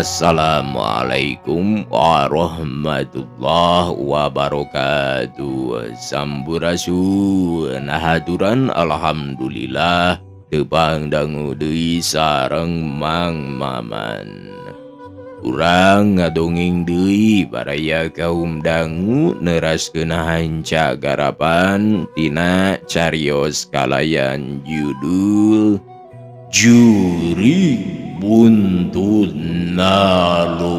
Assalamualaikum warahmatullahi wabarakatuh. Sampurasun, haturan alhamdulillah tepang dangu deui sareng Mang Maman. Urang ngadongeng deui baraya kaum dangu neraskeun hanca garapan tina carios kalayan judul Jurig Buntut Nalu,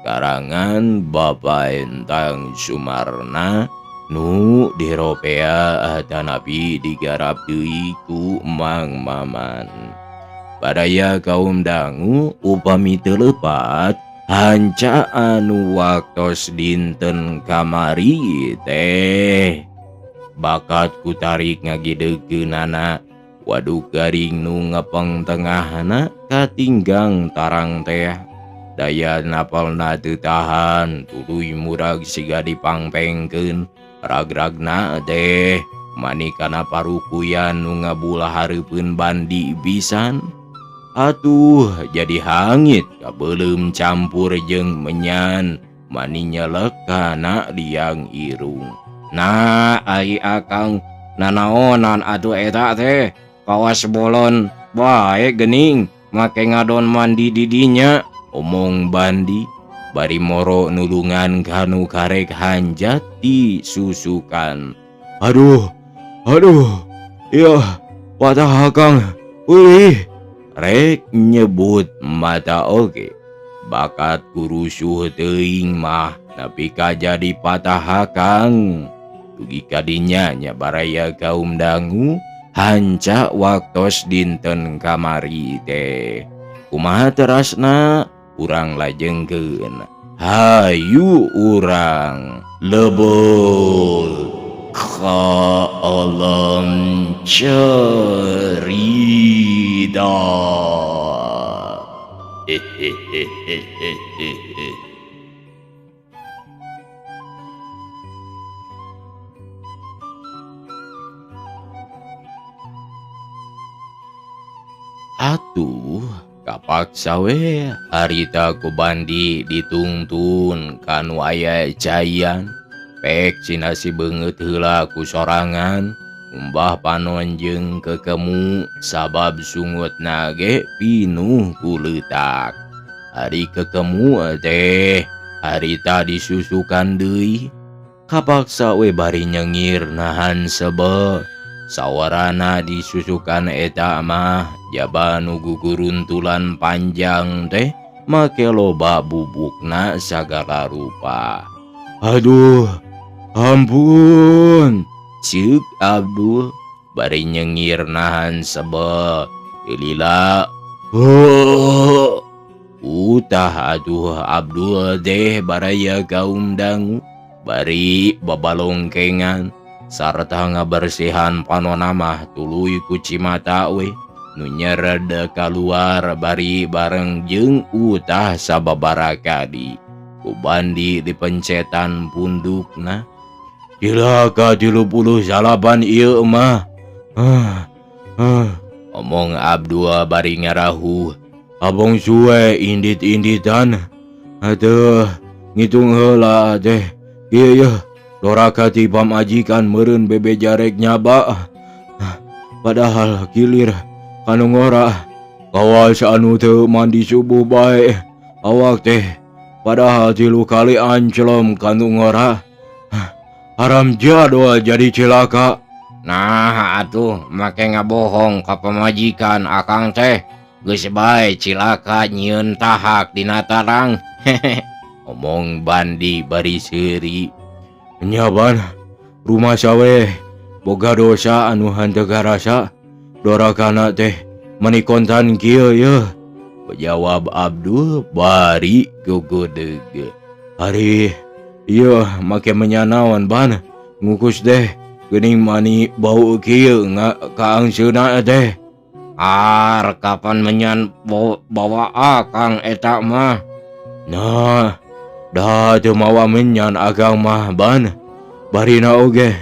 karangan Bapak Entang Sumarna nu diropea atanapi digarap deui ku Mang Maman. Baraya kaum dangu upami teu lepat hanca anu waktos dinten kamari teh bakat ku tarik ngagidegkeunana. Waduk garing nu ngepeng tengahna katinggang tarang teh. Daya napalna teu tahan tuluy murag siga dipangpengkeun. Ragragna teh mani kana parukuyan nu ngabulah hareupeun bandi pisan. Atuh jadi hangit kabeuleum campur jeung menyan mani nyelek kana liang irung. Nah ai akang nanaonan atuh eta teh kawas bolon bae gening make ngadon mandi didinya, omong bandi bari moro nulungan kanu karek hanjat disusukan. Aduh, aduh, iya patah akang, ulih rek nyebut mata oge. Bakat kurusuh teuing mah nepi ka jadi patah akang. Dugi kadinya nya baraya kaum dangu hanca waktos dinten kamari teh. Kumaha terasna urang lajengkeun. Hayu urang lebet ka alam cerita. Atuh kapaksa we harita ku bandi ditungtun kanu aya caian. Pek cina si beungeut heula ku sorangan umbah panon jeung kekemu sabab sungut nage pinuh ku leutak. Ari kekemu teh harita disusukan deui. Kapaksa we bari nyengir nahan sebel. Sawarana disusukan eta mah jaba nu guguruntulan panjang teh make loba bubukna sagala rupa. Aduh, ampun, ceuk Abdul bari nyengir nahan sebel. Lila, oh, utah aduh Abdul deh baraya kaum dangu bari babalongkengan sarta ngabersihan panonamah tuluy ku cimata we nu nyered kaluar bari bareng jeung utah sababarakadi ku bandi dipencetan pundukna. Cilaka 38 ieu mah. Omong Abdul bari ngarahuh. Abong suwe indit-inditan. Atuh ngitung heula teh. Ieu yeuh doraka ti pamajikan meureun bebe jarek nyaba. Padahal kilir kanu ngora kawas anu teu mandi subuh bae awak teh. Padahal 3 kali anclom kanu ngora. Haram jadwal jadi cilaka. Nah atuh make ngabohong ka pamajikan akang teh. Geus bae cilaka nyieun tahak dina tarang. Omong bandi bari seuri. Nya ban rumah sawe boga dosa anu henteu karasa. Dorakana teh meni kontan kieu yeuh. Jawab Abdul bari gugudeg. Ari ieu make menyanaon ban ngukus deh geuning mani bau kieu kaangseuna teh. Ar kapan menyan bawa akang eta mah. Nah, dah teu mawa menyan akang mah ban. Barina oge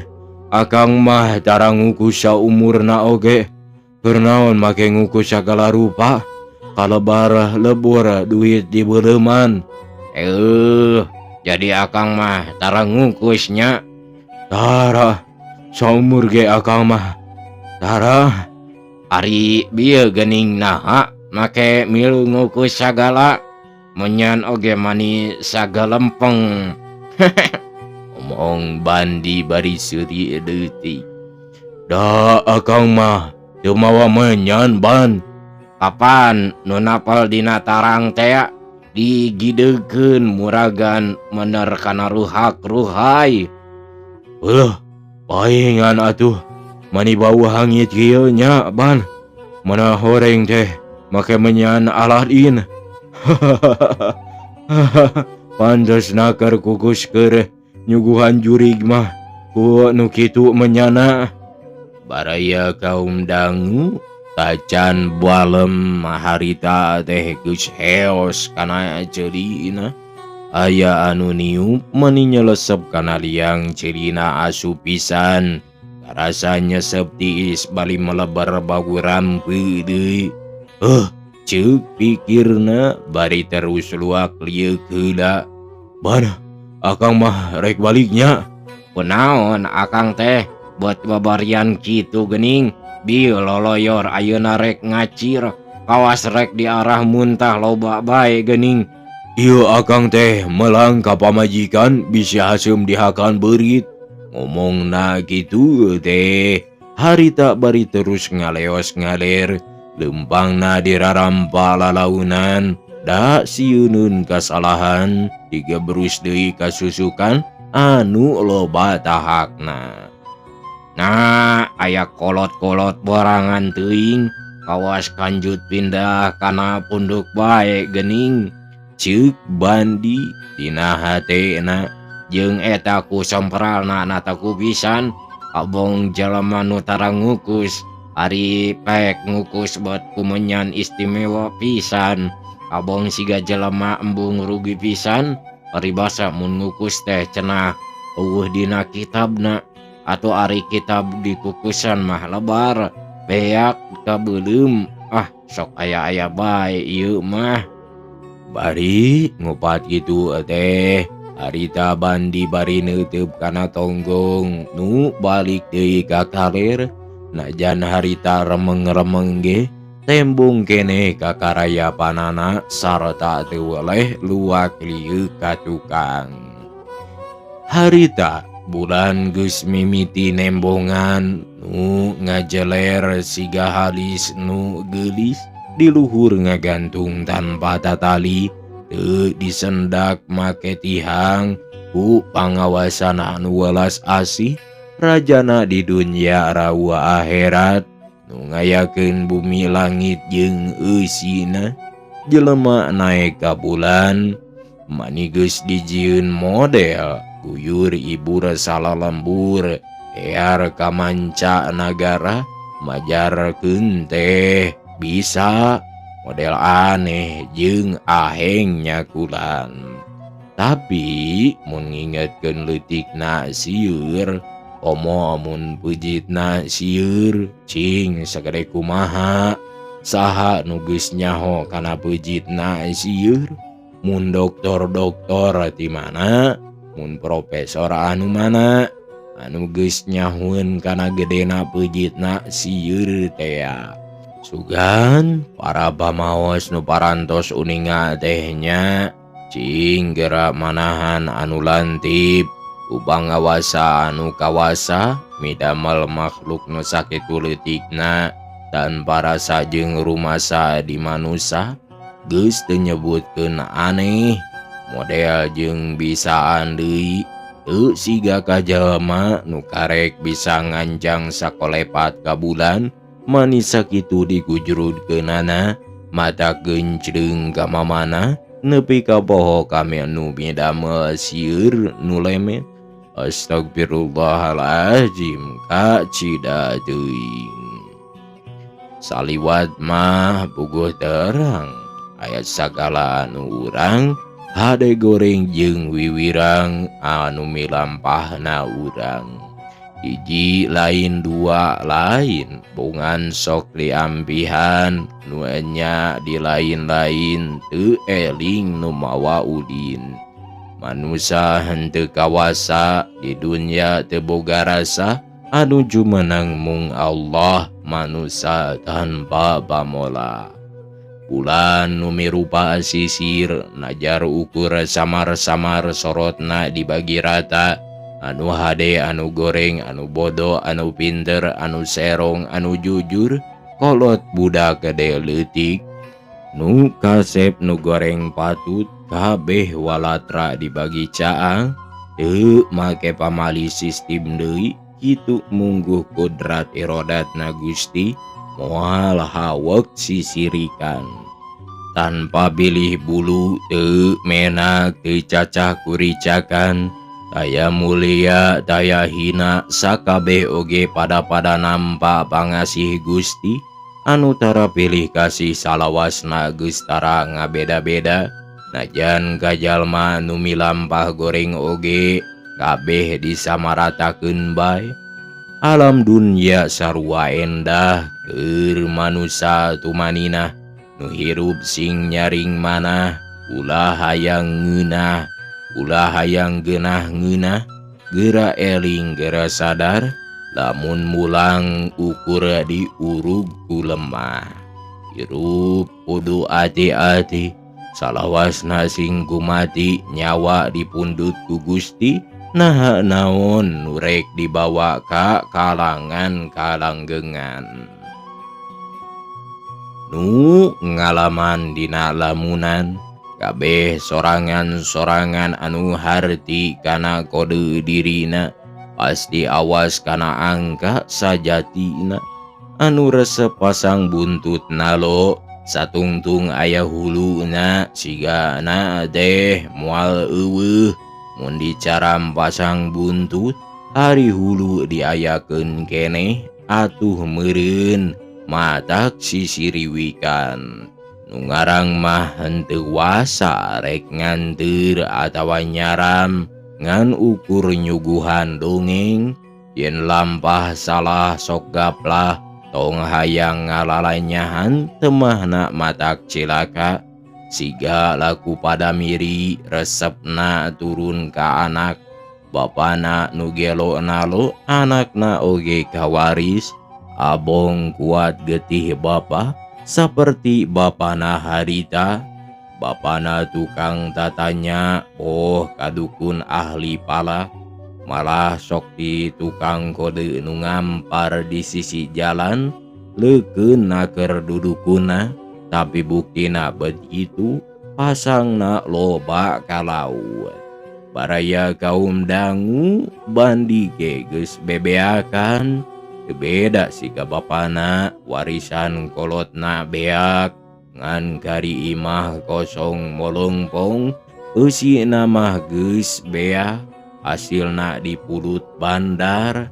akang mah tara ngukus saumurna oge. Keur naon make ngukus sagala rupa. Kalebar lebur duit di beuleman. Jadi akang mah tara ngukusnya. Tara saumur ge akang mah tara. Ari bieu geuning naha make milu ngukus sagala menyan oge mani sagalempeng. Omong Bandi bari seuri leutik. Da akang mah teu mawa menyan ban. Kapan nu napel dina tarang teh digidegeun muragan mener kana ruhak-ruhai. Heuh, paingan atuh mani bau hangit kieu nya ban. Mana horeng teh make menyan Aladin. Pantes nakar kukus keur nyuguhan jurig mah ku nu kitu menyana. Baraya kaum dangu tacan balem harita teh geus heos kana ceulina. Aya anu niup mani nyelesep kana liang ceulina asup pisan. Karasa nyesep tiis bali melebar bau rampe deui. Ceuk pikirna bari terus luak lieuk heula. Ban, akang mah rek baliknya. Kunaon akang teh buat babarian kitu geuning. Bieu loloyor ayeuna rek ngacir, kawas rek di arah muntah loba bae geuning. Ieu akang teh melang ka pamajikan bisi haseum dihakan beurit. Ngomongna kitu teh harita bari terus ngaleos ngaler, lempangna dirarampa lalaunan, da sieuneun kasalahan, digebrus deui kasusukan anu loba tahakna. Nah, aya kolot-kolot borangan teuing, kawas kanjut pindah kana punduk bae geuning. Ceuk Bandi dina hatena jeung eta ku sompralna nataku pisan abong jelema nu tara ngukus. Ari pek ngukus buat kumenyan istimewa pisan. Abong siga jelema embung rugi pisan. Paribasa mun ngukus teh cenah eueuh dina kitabna atau ari kitab dikukusan mah lebar beak kabeuleum. Ah, sok aya-aya bae ieu mah. Bari ngupat kitu teh harita Bandi bari neuteub kana tonggong nu balik deui ka kaler. Najan harita remeng-remeng ge tembung keneh ka karayapanana sarta teu weleh luak lieu ka tukang. Harita bulan geus mimiti nembongan nu ngajeler siga halis nu geulis di luhur ngagantung tanpa tatali teu disendak make tihang ku pangawasan anu welas asih rajana di dunya rawa akhirat nu ngayakeun bumi langit jeung eusina. Jelema naek ka bulan mani geus dijieun model guyur ibur salalembur ear ka manca nagara majarkeun teh bisa model aneh jeung aheng nyakulan. Tapi mun ngingetkeun leutikna sieur, komo mun pujitna sieur, cing sagede kumaha saha nu geus nyaho kana pujitna sieur. Mun doktor-doktor ti mana, mun profesor anu mana anu geus nyahueun kana gedena pujitna sieur tea. Sugan para pamaos nu parantos uninga teh nya cing gerak manahan anu lantip ubang ngawasa anu kawasa midamel makhluk nu sakitu leutikna tanpa rasa jeung rumasa di manusa geus teu nyebutkeun aneh model jeung bisaan deui teu siga ka jalma nu karek bisa nganjang sakolepat ka bulan manis sakitu digujrudkeunana mata gencreung ka mamana nepi ka poho kami nu midamel sieur nu lemet. Astagfirullahalazim kacida teuing. Saliwat mah puguh terang ayat sagala anu urang hade goreng jeung wiwirang anu milampahna urang. Hiji lain dua lain bongan sok diampihan nu enya di lain-lain teu eling nu mawa udin. Manusa henteu kawasa di dunya teu boga rasa anu jumeneng mung Allah manusa tanpa pamola. Bulan nu mirupa sisir najar ukur samar-samar sorotna dibagi rata. Anu hade anu goreng anu bodoh anu pinter anu serong anu jujur kolot budak gede leutik nu kasep nu goreng patut kabeh walatra dibagi caang teu make pamali sistem deui kitu mungguh kodrat irodatna Gusti moal hawek sisirikan tanpa bilih bulu teu menak teu cacah kuricakan daya mulia daya hina sakabeh oge pada-pada nampa pangasih Gusti anu tara pilih kasih salawasna geus tara ngabeda-beda najan ka jalma nu milampah goreng oge kabeh disamaratakeun bae. Alam dunya sarua endah keur manusa tumaninah nu hirup sing nyaring manah ulah hayang ngeunah ulah hayang genah ngeunah geura eling geura sadar lamun mulang ukur diurug ku lemah. Hirup kudu ati-ati salawasna sing gumati nyawa dipundhut ku Gusti naha naon nu rek dibawa ka kalangan kalanggengan. Nu ngalaman dina lamunan kabeh sorangan-sorangan anu harti kana kode dirina pasti awas kana angka sajatina anu resep pasang buntut nalo satungtung aya huluna sigana teh moal eueuh mun dicaram pasang buntut ari hulu diayakeun keneh atuh meureun matak sisiriwikan. Nu ngarang mah henteu wasa rek nganteur atawa nyaram ngan ukur nyuguhan dongeng yen lampah salah sok gaplah tong hayang ngalalanyahan temahna matak cilaka siga laku pada miri resepna turun ka anak bapana nu gelo nalo anakna oge kawaris abong kuat getih bapa saperti bapana harita bapana tukang tatanya oh kadukun ahli palak malah sok di tukang kode nu ngampar di sisi jalan leukeun naker dudukuna tapi buktina begitu pasangna loba ka laut. Baraya kaum dangu bandi ge geus bebeakan beda siga bapana warisan kolotna beak ngan kari imah kosong molongpong eusina mah geus beak hasilna dipulut bandar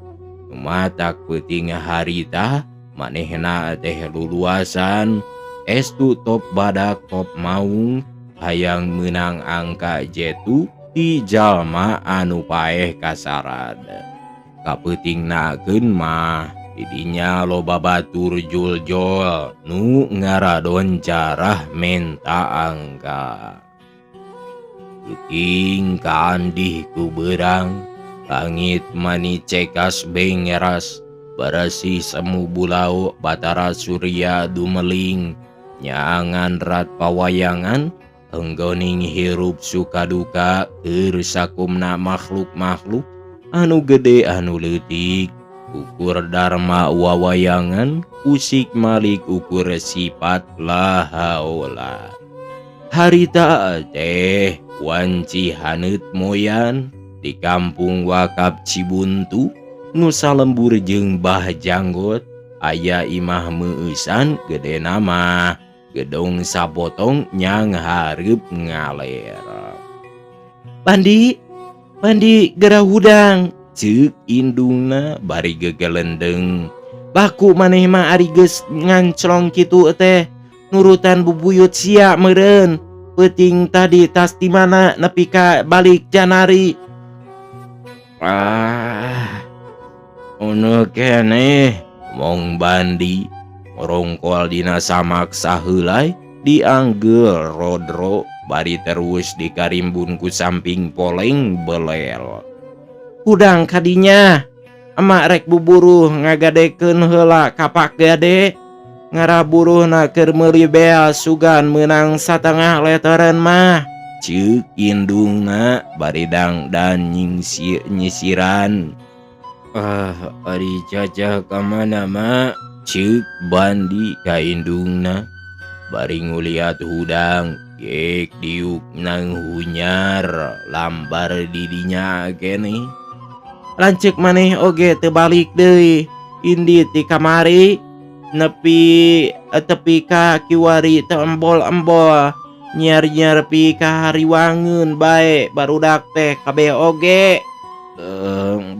matak peuting harita manehna teh luluasan estu top badak top maung hayang meunang angka jetu di jalma anu paeh kasarad. Kapeutingnakeun mah didinya loba batur juljol nu ngaradon carah menta angka. Peuting kaandih ku beurang langit mani cekas bengeras barasih semu bulau Batara Surya dumeling nyaangan rat pawayangan enggoning hirup suka duka keur sakumna makhluk-makhluk anu gede anu leutik ukur dharma wawayangan usik malik ukur sifat la haola. Harita teh wanci haneut moyan di kampung Wakap Cibuntu nu salembur jeung Bah Janggot aya imah meueusan gede nama gedong sapotong nyang hareup ngaler. Bandi Bandi gera hudang ceuk indungna bari gegelendeng. Baku maneh mah ari geus nganclong kitu teh nurutan bubuyut sia meureun peuting tadi tas di mana nepi ka balik janari. Ah, Ono keneh mong Bandi morongkol dina samak saheulai dianggel rodro bari terus dikarimbun ku samping poleng belel. Hudang kadinya emak rek buburuh ngagadekeun heula ka Pak Gade ngaraburuhna keur meuli beas sugan meunang satengah leteren mah. Ceuk indungna bari dangdan nyisiran. Ah, ari Cacah ka mana mak? Ceuk Bandi ka indungna bari nguliat hudang gek diuk nang hunyar lambar didinya keneh. Lanceuk maneh oge teu balik deui indit di kamari nepi tepi ka kiwari teu embol-embol nyiar-nyiar pi ka hariwangeun bae barudak teh kabeh oge.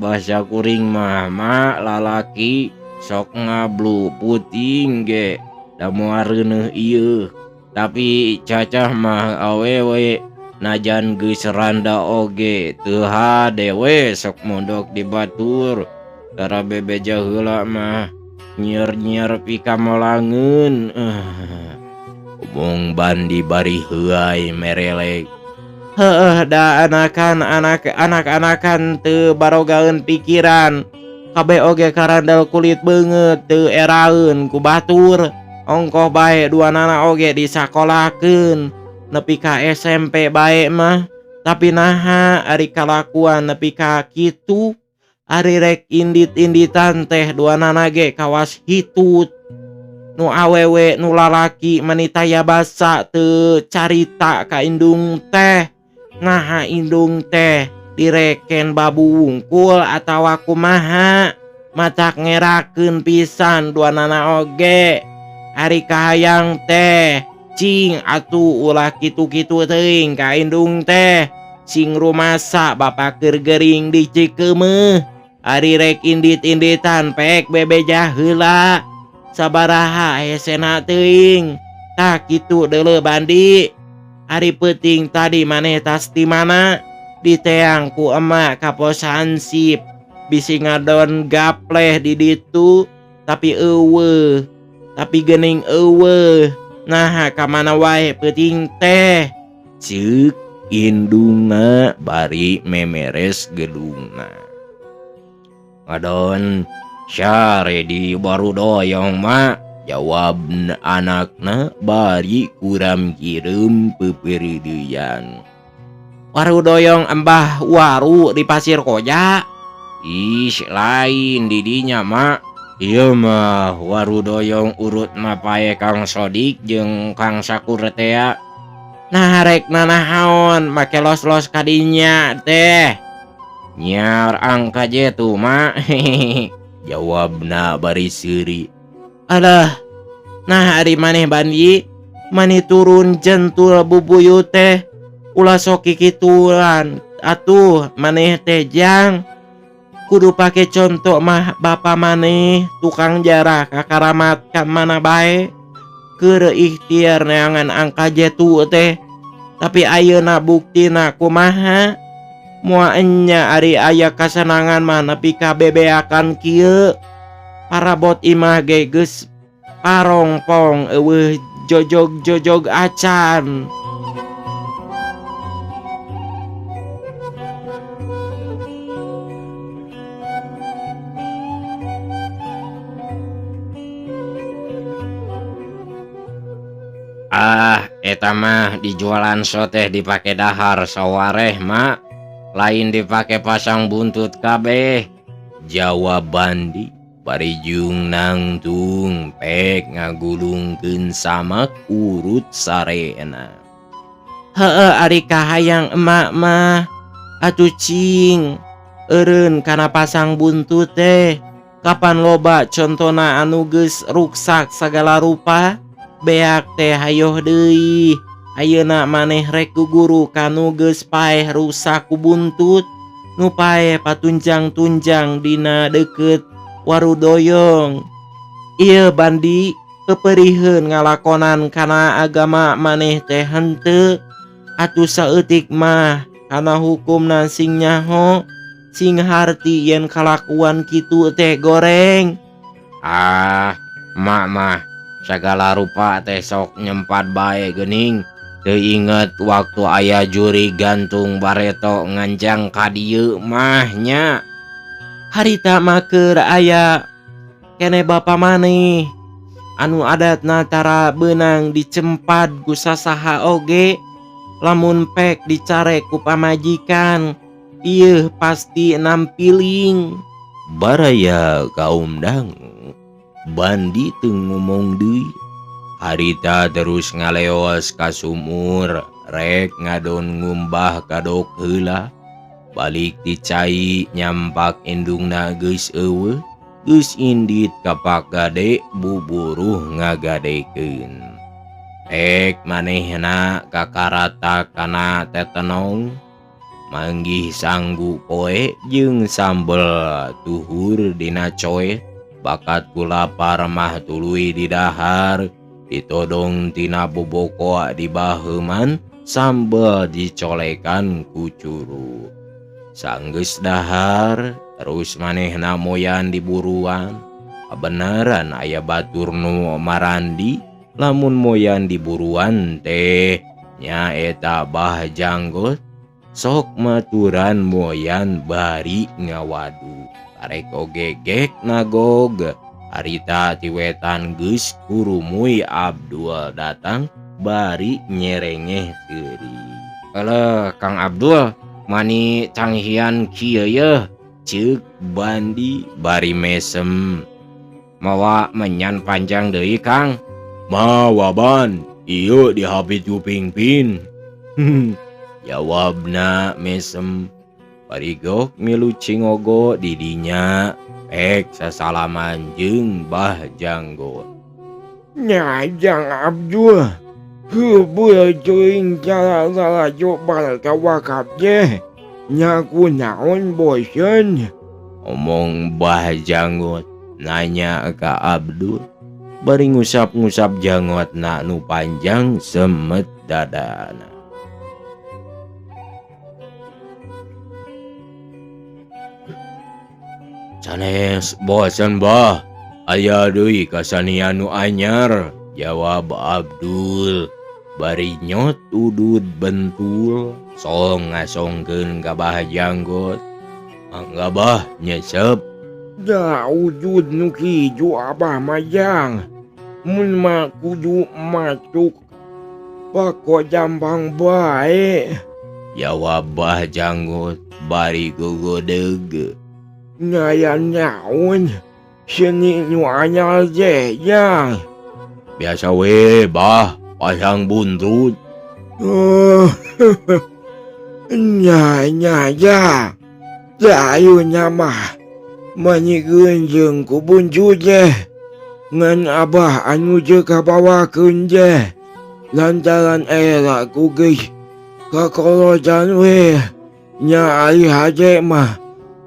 Bahasa kuring mah mak lalaki sok ngablu puting ge da moal reuneuh ieu tapi Cacah mah awewe najan geus randa oge teu hade we sok mondok di batur tara bebeja heula mah nyiar-nyiar pi ka molangeun. Omong Bandi bari heuay merelek. Heueuh da anakan anak anak-anakan teu barogaeun pikiran kabeh oge karandel kulit beungeut teu eraeun ku batur ongkoh bae duanana oge disakolakeun nepi ka SMP bae mah tapi naha ari kalakuan nepi ka kitu ari rek indit-inditan teh duanana ge kawas hitut nu awewe nu lalaki mani taya basa teu carita ka indung teh naha indung teh direken babu wungkul atawa kumaha matak ngerakeun pisan duanana oge ari kahayang teh cing atuh ulah kitu-kitu teuing ka indung teh sing rumasa bapa keur gering di Cikeumeuh ari rek indit-inditan pek bebeja heula sabaraha hesena teuing tah kitu deuleu Bandi ari peuting tadi maneh tas di mana diteang ku emak ka pos hansip bisi ngadon gapleh di ditu tapi eueuh tapi geuning eueuh naha ka mana wae peuting teh ceuk indungna bari memeres gedungna. Ngadon syare di Warudoyong mak jawab anakna bari kuram kireum peupeuridean. Warudoyong embah waru di Pasir Koja. Ih lain didinya mak. Ieu mah Warudoyong urut mah pae Kang Sodik jeung Kang Sakur tea. Nah rek nanahaon make los-los kadinya teh. Nyiar angka jetu mak. Jawabna bari seuri. Alah, nah ari maneh Bandi, mani turun jentul bubuyut teh ulah sok kikituan atuh maneh teh jang kudu pake contoh mah bapa maneh tukang jarah ka karamat ka mana bae keur ikhtiar neangan angka jetu teh tapi ayeuna buktina kumaha moal enya ari aya kasenangan mah nepi ka bebeakan kieu parabot imah ge geus parongpong eueuh jojog-jojog acan. Ah eta mah dijualan soteh dipake dahar sawareh mak lain dipake pasang buntut kabeh jawab Bandi bari jeung nangtung pek ngagulungkeun samak urut sarena. Heueuh ari kahayang emak mah atuh cing eureun kana pasang buntut teh kapan loba contona anu geus ruksak sagala rupa beak teh hayoh deui ayeuna maneh rek guguru kanu geus paeh rusak ku buntut nu paeh patunjang-tunjang dina deukeut Warudoyong. Ieu Bandi peperiheun ngalakonan kana agama maneh teh henteu atuh saeutik mah kana hukumna sing nyaho Sing harti yen kalakuan kitu teh goreng. Ah, mak mah segala rupa teh sok nyempat bae geuning. Teu inget waktu aya juri gantung bareto nganjang ka dieu mah nya. Harita mah keur aya keneh bapa maneh anu adatna tara beunang dicempad ku sasaha oge, lamun pek dicarek ku pamajikan ieuh pasti nampiling. Baraya kaum dangu Bandi teu ngomong deui. Harita terus ngaleos ka sumur rek ngadon ngumbah kadok heula. Balik ti cai nyampak indungna geus eueuh, geus indit ka Pak Gade buburuh ngagadekeun. Ek manehna kakarata kana tetenong, manggih sanggu poe jeung sambel tuhur dina coet, bakat ku lapar mah tuluy didahar, ditodong tina bobokoa di baheuman, sambel dicolekan ku curu. Sanggeus dahar, terus manehna moyan di buruan. Kabeneran aya batur nu marandi, lamun moyan di buruan teh nyaeta Bah Janggot sok maturan moyan bari ngawadu. Karek oge gek nagog. Harita ti wetan geus kurumuy Abdul datang bari nyerengeh seuri. Eleh Kang Abdul, mani canghian kieu yeuh, ceuk Bandi bari mesem. Mawa menyan panjang deui Kang. Mawa ban, ieu dihapit ku pingpin. Jawabna mesem. Barigok milu cingogo di dinya ek sasalaman jeung Bah Janggot. Nya Jang Abdul, heubeul teuing cara-cara bal ka wakaf teh. Nya kunaon bosen? Omong Bah Janggot nanya ka Abdul bari ngusap-ngusap janggotna nu panjang semet dadana. Sanes bosen bah, aya deui kasanian nu anyar, jawab Abdul bari nyot udud bentul song ngasongkeun ka Bah Janggot. Mangga bah nyesep. Da udud nu kitu abah mah jang. Mun mah kudu masuk pako jambang bae, jawab Bah Janggot bari gogodeg. Ngaya naon seni nu anyar teh jang? Biasa we bah, pasang buntut. Oh, nya nya ya. Da ayeuna mah mani jeung ku buntut teh. Ngan abah anu teu kabawakeun teh lantaran era ku geus kakolotan we. Nya ari hate mah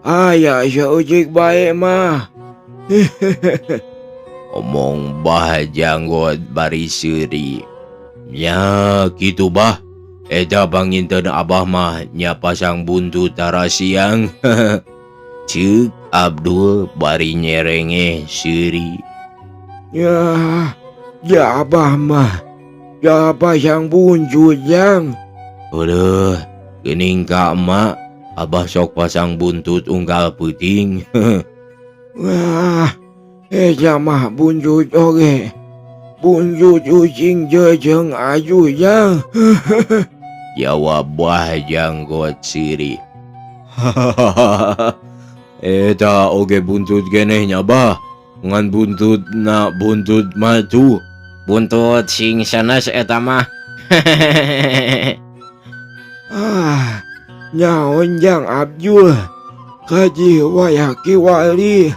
aya saeutik bae mah. Omong Bah Janggot bari seuri. Nya kitu bah, eta panginten abah mah nya pasang buntut tara siang. Ceuk Abdul bari nyerengeh seuri. Ya, ya abah mah ya pasang buntut jang. Aduh, geuning ka emak, abah sok pasang buntut unggal peuting. Wah, eta mah buntut oge. Buntut ucing jeung aju jang. Jawab Bah Janggot seuri. Eta oge buntut geneh nya bah, ngan buntut na buntut maju. Buntut sing sanes eta mah. Ah, nyaon Jang Abdul, kaji wayah kiwari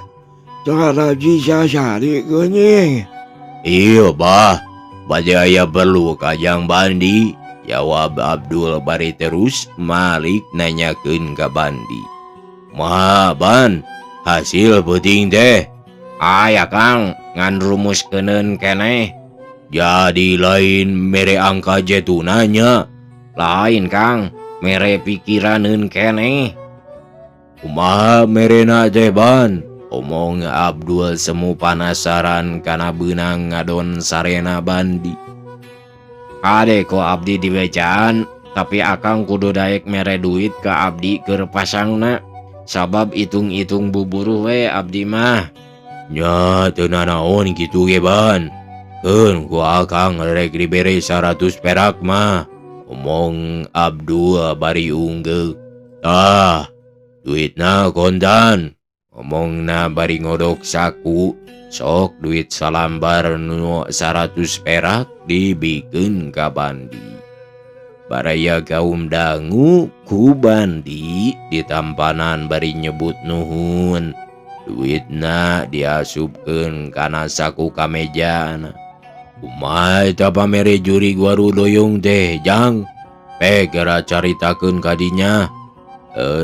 tara bisa sari geuning. Iya bah, bade aya perlu ka Jang Bandi, jawab Abdul bari terus malik nanyakeun ka Bandi. Ma ban, hasil peuting teh. Aya Kang, ngan rumuskeun keneh. Jadi lain mere angka jetunanya. Lain Kang, mere pikiraneun keneh. Kumaha merena teh Ban? Omong Abdul semu panasaran kana beunang ngadon sarena Bandi. Kade ku abdi dibejaan, tapi akang kudu daek mere duit ka abdi keur pasangna. Sabab itung-itung buburuh we abdi mah. Nya teu nanaon kitu ge Ban. Keun ku akang rek dibere 100 perak mah. Omong Abdul bari unggeuk. Tah, duitna kontan. Omongna bari ngodok saku. Sok duit salambar nu 100 perak dibikeun ka Bandi. Baraya kaum dangu ku Bandi ditampanan bari nyebut nuhun. Duitna diasupkeun kana saku kamejana. Kumaha eta pamere jurig Warudoyong teh, Jang? Pek geura caritakeun ka dinya.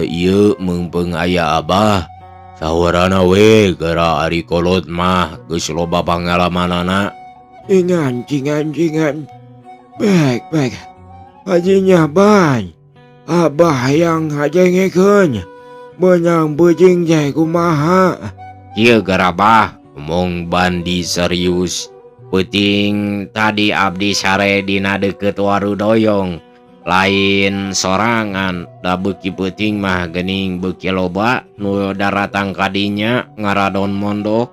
Ieu meungpeung aya Abah. Sahurana we geura ari kolot mah geus loba pangalamanana. Ingan cingan cingan. Baik baik. Hajinya Ban. Abah yang hajengekeun. Beunang beujeung teh kumaha? Kieu geura Bah, omong Bandi serius. Peuting tadi abdi sare dina deukeut Warudoyong. Lain sorangan, da beuki peuting mah geuning beuki loba nu daratang ka dinya ngaradon mondok.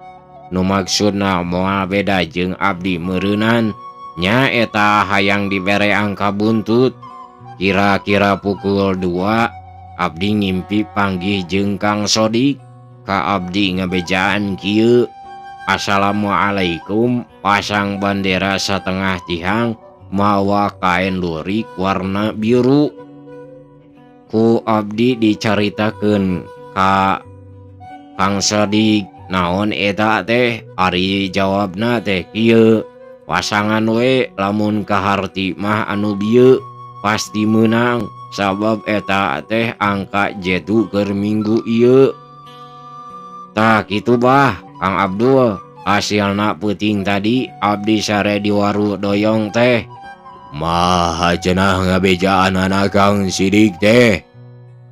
Nu maksudna moal beda jeung abdi meureunan. Nya eta hayang dibere angka buntut. Kira-kira pukul 2 abdi ngimpi panggih jeung Kang Sodik. Ka abdi ngabejaan kieu. Assalamualaikum, pasang bandera satengah tihang mawa kain lurik warna biru. Ku abdi dicaritakeun ka Kang Sodik, naon eta teh? Ari jawabna teh kieu, pasangan we lamun kaharti mah anu bieu pasti meunang sabab eta teh angka jetu keur minggu ieu. Tah kitu Bah, Kang Abdul, hasilna peuting tadi abdi sare di Warudoyong teh. Maha cenah ngabejaanana Kang Sidik teh.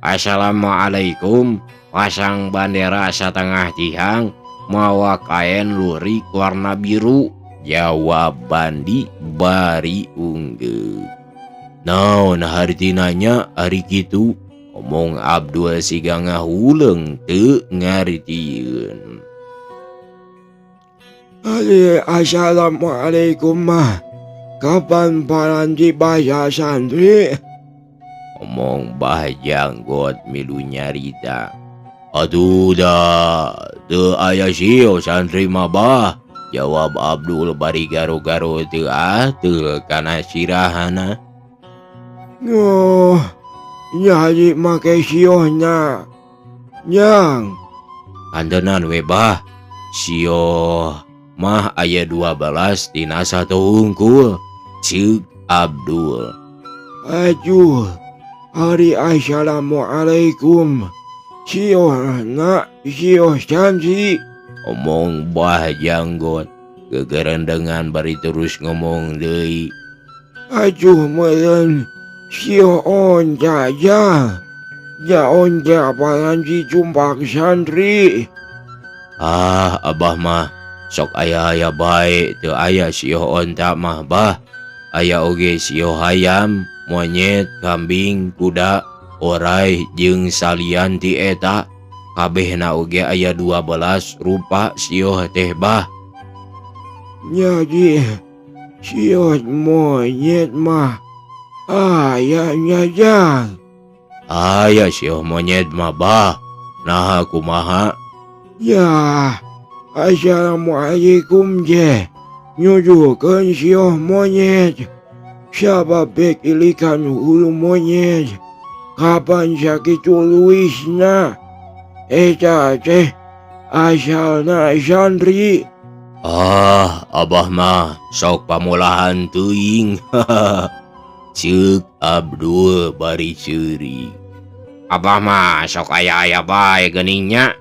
Assalamualaikum, pasang bandera satengah tihang mawa kain lurik warna biru. Jawab Bandi bari unggeuk. Naon hartina nya ari kitu? Omong Abdul siga ngahuleung teu ngartieun. Ari assalamualaikum mah. Kapan paranti basa santri? Omong Bah Janggot milu nyarita. Atuh da teu aya sio santri mah Bah. Jawab Abdul bari garo-garo teu ateul kana sirahana. Oh, nyari make siohna. Nyang. Kantenan we Bah. Sio mah aya 12 tina satu hungkul. Ceuk Abdul. Aduh, ari assalamualaikum. Siohna sio santri. Omong Bah Janggot gegerendengan bari terus ngomong deui. Aduh meureun sio onta ja. Ja onta paranti jumpak santri. Ah, Abah mah sok aya-aya bae teu aya sio onta mah Bah. Aya oge sio hayam, monyet, kambing, kuda, orai jeung salian ti eta. Kabehna oge aya 12 rupa sio teh Bah. Jadi sio monyet mah aya nya Jang. Aya sio monyet mah Bah. Naha kumaha? Ya, assalamualaikum je. Nyujukeun sio monyet. Sabab bek ilikan hulu monyet. Kapan sakitu luisna? Eta teh asalna santri. Ah, Abah mah sok pamulahan teuing. Ceuk Abdul bari seuri. Abah mah sok aya-aya bae geuningnya.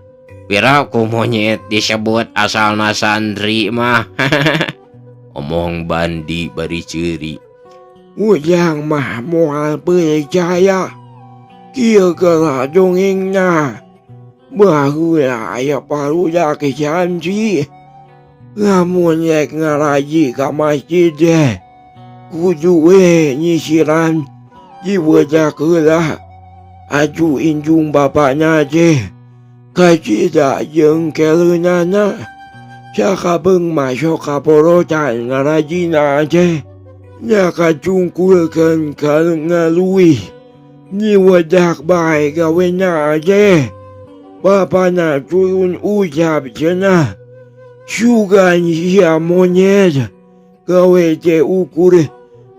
Pira ku monyet disebut asalna santri mah. Omong Bandi bari seuri. Ujang mah moal percaya. Kieu geura dongengna. Baheula aya barudak santri lamun rek ngaraji ka masjid teh kudu we nyisiran diwedak heula aju injung bapana teh kacida jeung keleunana sakabeung mah sok kaporotan ngarajina teh nya kacungkulkeun ka ngaluih diwedak bae gawena teh bapana turun ucap cenah sugan sia monyet gawe teh ukur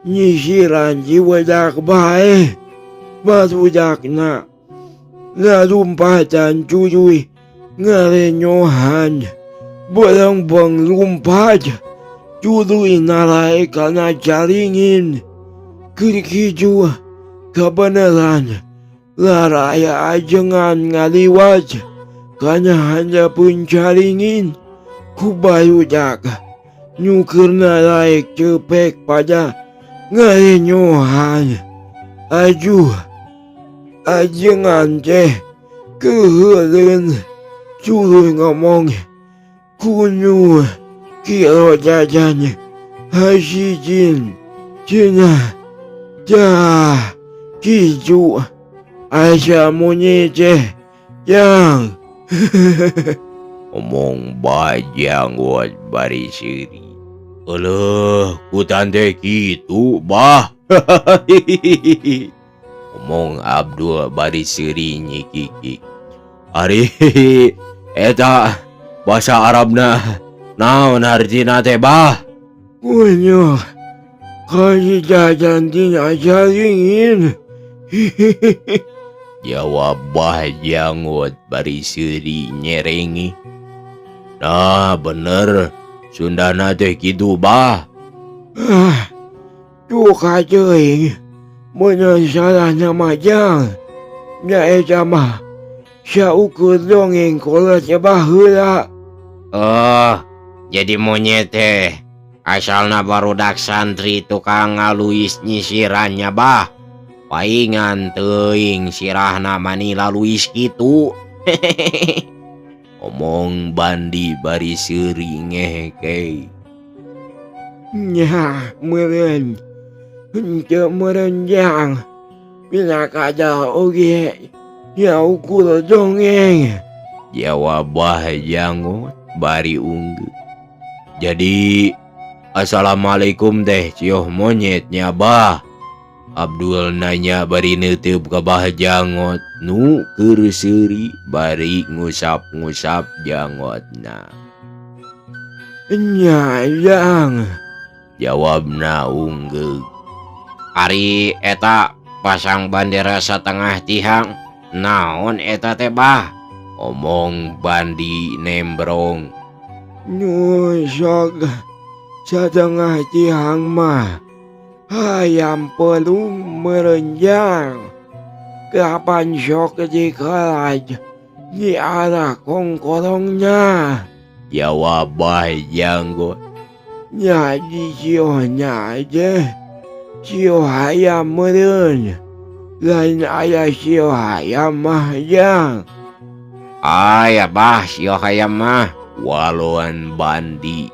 nyisiran diwedak bae barudakna lalumpatan tuluy ngarenyohan belengbeng lumpat tuluy naraek kana caringin keur kitu kabeneran laraya ajengan ngaliwat kana handapeun caringin ku barudak nu keur naraek cepek pada ngarenyohan ajuh ajengan teh keuheuleun tuluy ngomong kunu kilo jajan hasijin cenah tah kitu asa monyet teh jang. Omong Bah Janggot bari seuri. Euleuh kutan teh kitu bah. Omong Abdul bari seuri nyikikik. Ari eta basa Arabna naon hartina teh bah? Kunyuh kali jajan tina caringin. Jawab Bah Janggot bari seuri nyerengi. Nah bener Sundana teh kitu bah. Ah, duka teuing bener salah nama jang. Nya eta mah saukur dongeng kolot baheula. Oh, jadi monyet teh asalna barudak santri tukang ngaluis nyisirannya bah. Paingan teuing sirahna mani laluis kitu. Omong Bandi bari seuri ngehekei. Nya meureun henteu meureun jang. Pina kada oge nya ukur dongeng. Jawab Bah Janggot bari unggeuh. Jadi assalamualaikum teh cioh monyetnya bah. Abdul nanya bari neuteup ka Bah Janggot nu keur seuri bari ngusap-ngusap janggotna. Nya jang. Jawabna unggeuh. Ari eta pasang bandera satengah tihang naon eta teh bah? Omong Bandi nembrong. Nu sok satengah tihang mah hayam pelung merenjang. Kapan sok dikelaj di arah kongkorongnya? Jawab Bah Janggot. Nya di siohnya aja sio hayam meureun. Lain aya sio hayam mah jang. Aya bah sio hayam mah. Waloan Bandi.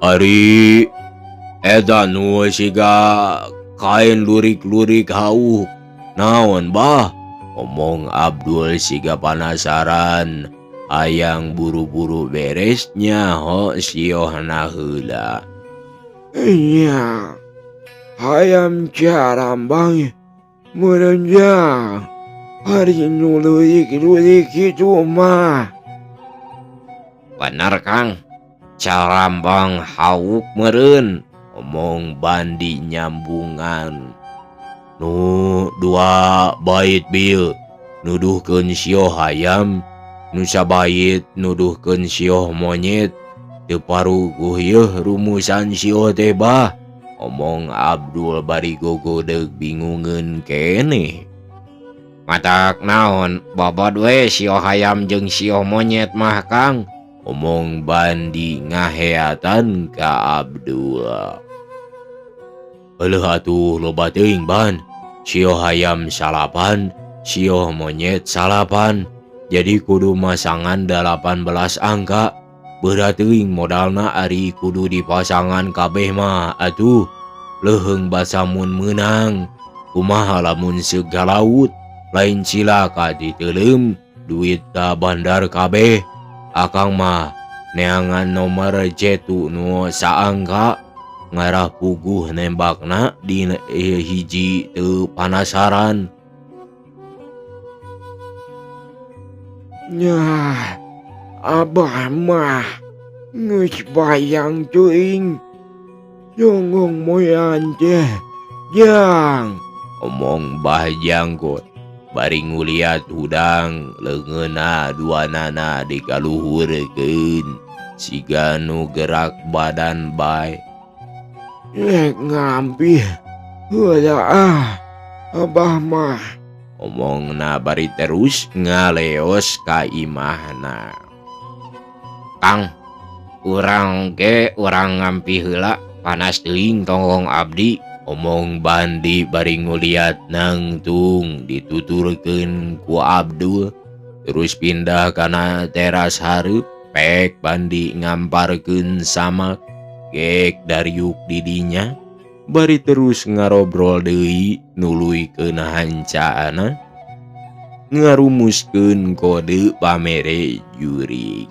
Ari eta nu siga kain lurik-lurik hauk naon bah? Omong Abdul siga panasaran hayang buru-buru beresnya ho siohna heula. Nya hayam carambang meureun jang. Ari nu lurik-lurik kitu mah. Bener Kang, carambang hauk meureun. Omong Bandi nyambungan. Nu dua bait bieu nuduhkeun sioh hayam, nu sabait nuduhkeun sioh monyet. Teu paruguh yeuh rumusan sioh teh bah. Omong Abdul bari gogodeug bingungeun keneh. Matak naon babad we sioh hayam jeung sioh monyet mah Kang. Omong Bandi ngaheatan ka Abdul. Euleuh atuh loba teuing ban. Sioh hayam salapan, sioh monyet salapan. Jadi kudu masangan 18 angka. Berat teuing modalna ari kudu dipasangan kabeh mah atuh leuheung basa mun meunang. Kumaha lamun seug ka laut lain cilaka diteuleum duit ka bandar kabeh. Akang mah neangan nomor cetu nu saangka ngarah puguh nembakna di hiji teu panasaran. Nyah, abah mah geus bayang teuing Jonggong moyan teh jang. Omong Bah Janggot bari nguliat hudang leungeunna duanana dikaluhurkeun siga nu gerak badan bae. Rek ngambil heula ah abah mah. Omongna bari terus ngaleos ka imahna. Kang, urang ge urang ngampi heula panas teuing tonggong abdi. Omong Bandi bari nguliat nangtung dituturkeun ku Abdul. Terus pindah kana teras hareup pek Bandi ngamparkeun samak gek dariuk didinya bari terus ngarobrol deui nuluykeun hancaana ngarumuskeun kode pamere jurig.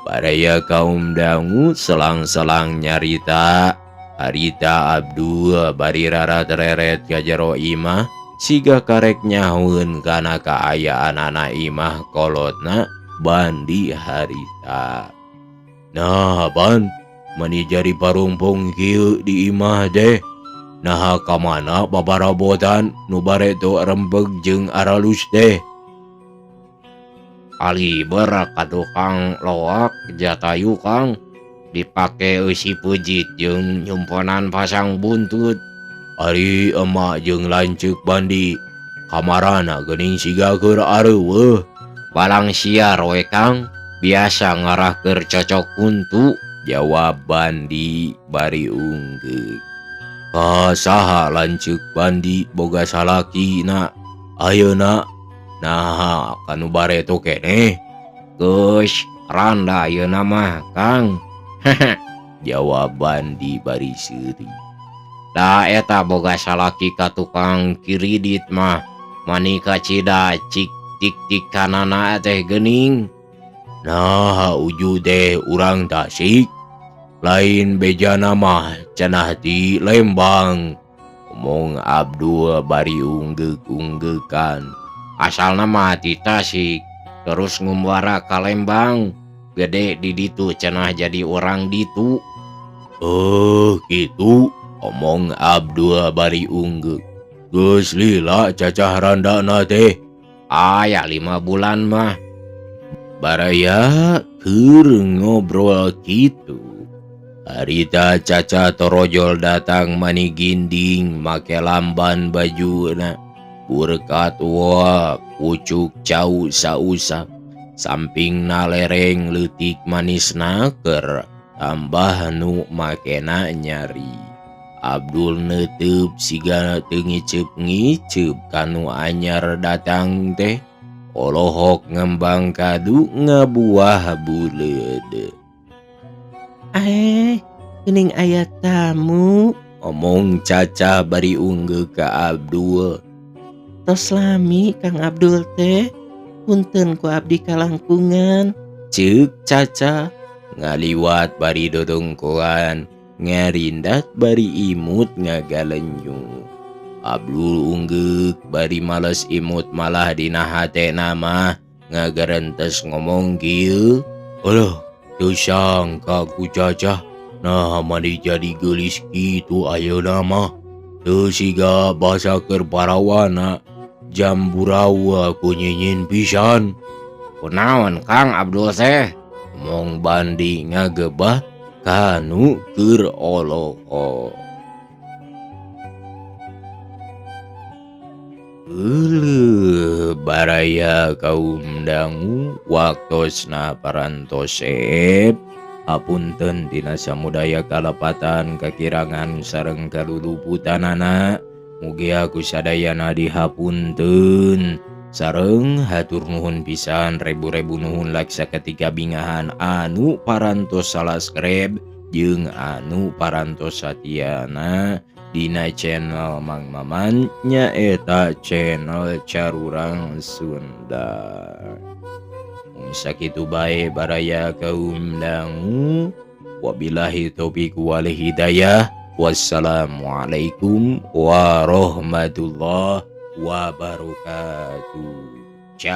Baraya kaum dangu selang-selang nyarita harita Abdul bari rarat-reret ka jero imah siga karek nyahueun kana kaayaan anak imah kolotna Bandi harita. Nah Ban, mani jadi parungpung kieu di imah teh. Naha ka mana babarabotan nu bareto rembeg jeung aralus teh. Kaliber ka tukang loak jatayu Kang dipake eusi pujit jeung nyumponan pasang buntut. Ari emak jeung lanceuk Bandi kamarana geuning siga keur areuweuh. Balang siar we Kang, biasa ngarah keur cocok kuntu. Jawab Bandi bari unggeuk. Ka saha lanceuk Bandi boga salakina ayeuna? Naha kanu bareto keneh? Geus randa ayeuna mah Kang. Jawab Bandi bari seuri. Da eta boga salaki ka tukang kiridit mah mani kacida cik tik tik kanana teh geuning. Nah uju teh urang Tasik lain bejana mah cenah di Lembang. Omong Abdul bari unggeuk-unggeukan. Asalna mah di Tasik terus ngumbara ka Lembang gede di ditu cenah jadi orang ditu. Gitu. Omong Abdul bari unggeuk. Geus lila cacah randana teh. Aya 5 bulan mah. Baraya keur ngobrol kitu. Harita Caca torojol datang mani ginding make lamban bajuna. Burkat wa pucuk cau sausa. Sampingna lereng leutik manis naker tambah nu makena nyari. Abdul neuteub siga teu ngiceup-ngiceup kanu anyar datang teh. Olohok ngembang kadu ngabuah buleud. Geuning aya tamu. Omong Caca bari unggeuk ka Abdul. Tos lami Kang Abdul teh, punten ku abdi kalangkungan. Ceuk Caca ngaliwat bari dodongkoan, ngarindat bari imut ngagalenyu. Abdul unggeuk bari males imut malah dina hatena mah ngagarentes ngomong kieu. Aduh, teu sangka ku Caca nah mani jadi geulis kitu ayeuna mah. Teu siga basa keur parawana jamburawa ku nyinyin pisan. Kunaon Kang Abdul teh? Omong Bandi ngagebah kanu keur oloho. Euleuh baraya kaum dangu waktosna parantosep. Apunten dina samudaya kalepatan kakirangan sareng kaluluputanana. Mugia ku sadayana dihapunten. Sareng hatur nuhun pisan rebu-rebu nuhun laksa ketika bingahan anu parantos subscribe jeung anu parantos satiana dina channel Mang Maman, nyaeta channel Carurang Sunda. Sakitu bae baraya kaum dangu, wabillahi taufiq wal hidayah, wassalamualaikum warahmatullahi wabarakatuh. Ciao.